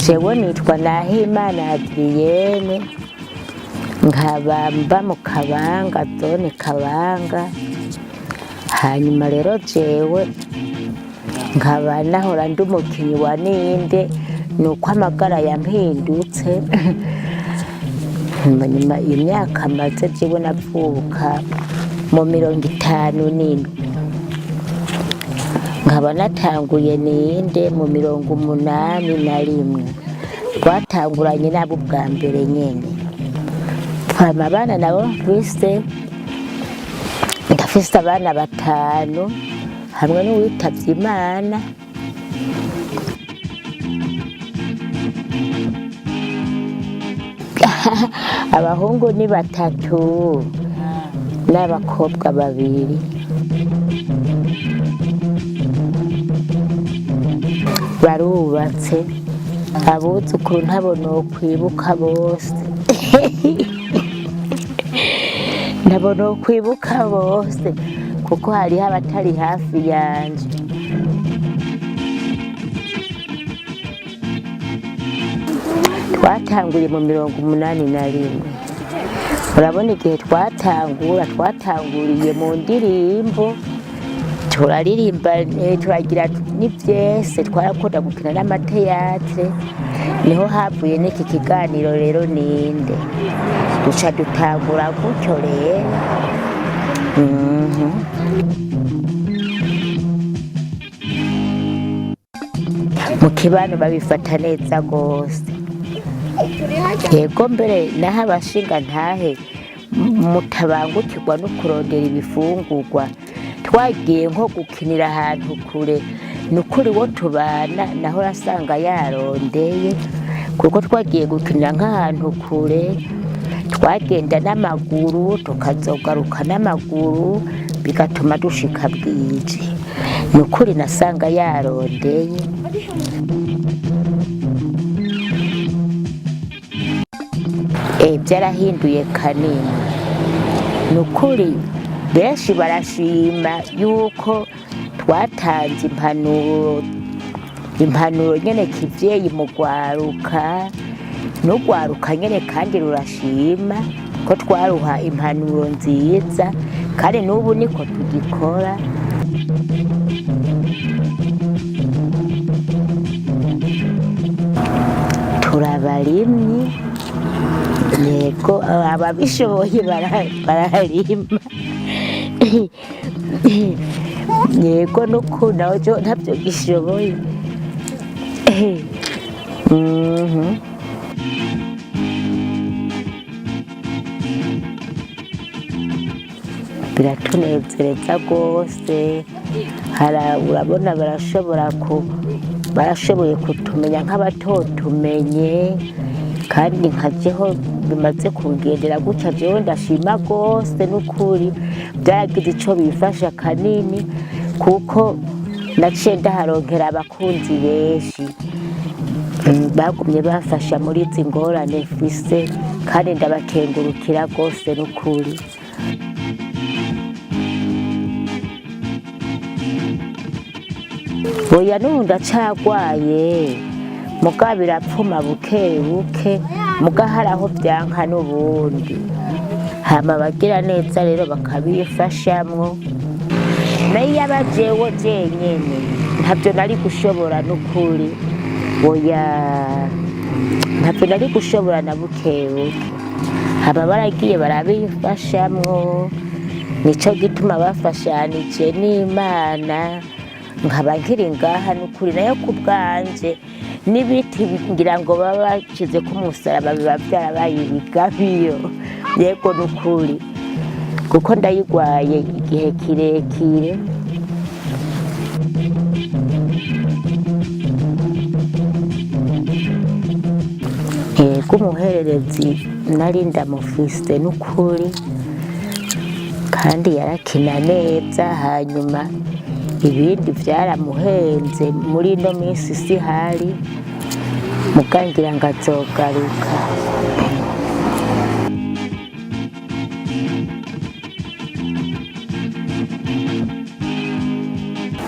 Jewe nitwa Nahimana Adriyene, nkaba mba mu Kabanga, zone Kabanga. Hanyuma rero jewe nkaba nahora ndi umukinyi wa ninde, nuko amagara yampindutse. Nyuma imyaka maze, jewe navuka mu 57, nkaba natanguye ninde mu 81. Twatanguranye nabo ubwa mbere nyene, twama abana nabo mfise, ndafise abana batanu hamwe n'uwitavye Imana. Abahungu ni batatu n'abakobwa babiri. Barubatse. Abuzukuru ntabo nokwibuka bose, ntabo nokwibuka bose, kuko hariho abatari hafi yanje. Twatanguye mu 81. Urabona igihe twatangura, twatanguriye mu ndirimbo, turaririmba, turagira n'ivyese, twarakunda gukina n'amathéâtre. Niho havuye n'iki kiganiro rero ninde, duca dutangura gutyo rero. Mu kibano babifata neza gose, yego. Mbere naho abashinga ntahe mutabangukirwa no kurondera ibifungurwa, twagiye nko gukinira ahantu kure, ni ukuri wo tubana naho urasanga yarondeye, kuko twagiye gukinira nk'ahantu kure, twagenda n'amaguru tukazogaruka n'amaguru, bigatuma dushika bwije. Ni ukuri nasanga yarondeye. Byarahinduye kanini, ni ukuri. Benshi barashima yuko twatanze impanuro, impanuro nyene kivyeyi mu rwaruka, n'urwaruka nyene kandi rurashima ko twaruha impanuro nziza, kandi n'ubu niko tugikora. Turabarimyi, yego, ababishoboye bararima, yego. N'ukuntu nawe ntabyo gishoboye. Biratunezereza rwose. Urabona barashobora ku barashoboye kutumenya nk'abatotumenye, kandi nka jeho bimaze kungendera gutya, jewe ndashima rwose n'ukuri. Byaragize ico bifasha kanini, kuko naciye ndaharonkera abakunzi benshi. Bagumye bafasha muri izi ngorane mfise, kandi ndabakengurukira rwose n'ukuri. Oya, n'ubu ndacagwaye, muga birapfuma buke buke, muga hari aho vyanka n'ubundi. Hama abagira neza rero bakabifashamwo. Nayo yaba jewe jenyene ntabyo nari gushobora n'ukuri. Oya, ntabyo nari gushobora na buke buke. Hama baragiye barabifashamwo, nico gituma bafashanije n'Imana nkaba nkiri ngaha n'ukuri. Nayo ku bwanje n'ibiti ngira ngo baba bashize ku musaraba biba byarabaye ibigabiro, yego, n'ukuri. Kuko ndayigwaye igihe kirekire. Yego, umuhererezi nari ndamufise n'ukuri, kandi yarakina neza. Hanyuma ibindi byaramuhenze, muri ino minsi si hari mugangira ngo azogaruka.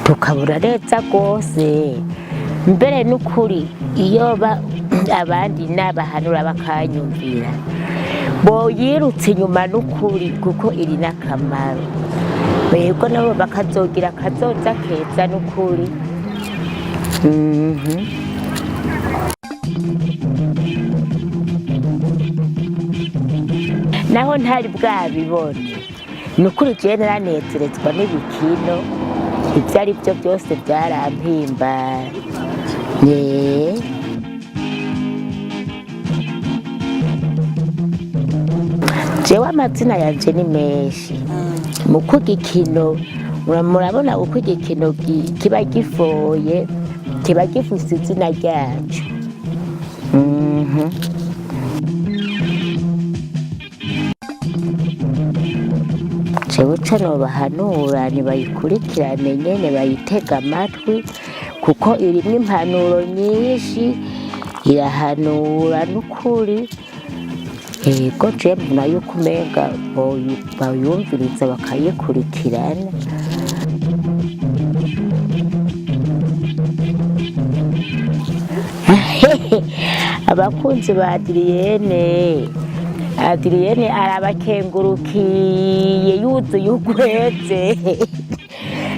Tukabura neza rwose mbere n'ukuri. Iyo abandi nabahanura bakanyumvira, boyirutse inyuma n'ukuri, kuko iri n'akamaro. Bego, nabo bakazogira akazoza keza n'ukuri. Naho ntari bwabibone, ni ukuri jewe naranezerezwa n'ibikino ibyo ari byo byose, byarampimbara. Jewe amazina yanje ni menshi. Mu igikino, murabona uko igikino kiba gifoye, kiba gifise izina ryaco. Jewe ico nobahanura, nibayikurikirane nyene, bayitege amatwi, kuko irimwo impanuro nyinshi, irahanura n'ukuri. Yego, je mbona yuko umenga bayumviriza bakayikurikirana. Abakunzi ba Adriyene, Adriyene arabakengurukiye yuzuye ugweze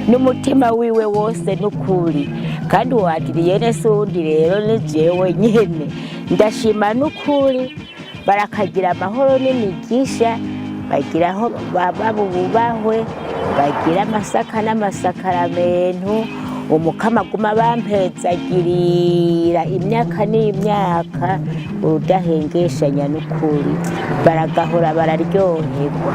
n'umutima wiwe wose n'ukuri. Kandi uwo Adriyene si uwundi rero, ni jewe nyene. Ndashima n'ukuri, barakagira amahoro n'imigisha, bagira aho baba bubahwe, bagira amasaka n'amasakaramentu. Umukama aguma bampezagirira imyaka n'imyaka urudahengeshanya n'ukuri, baragahora bararyoherwa.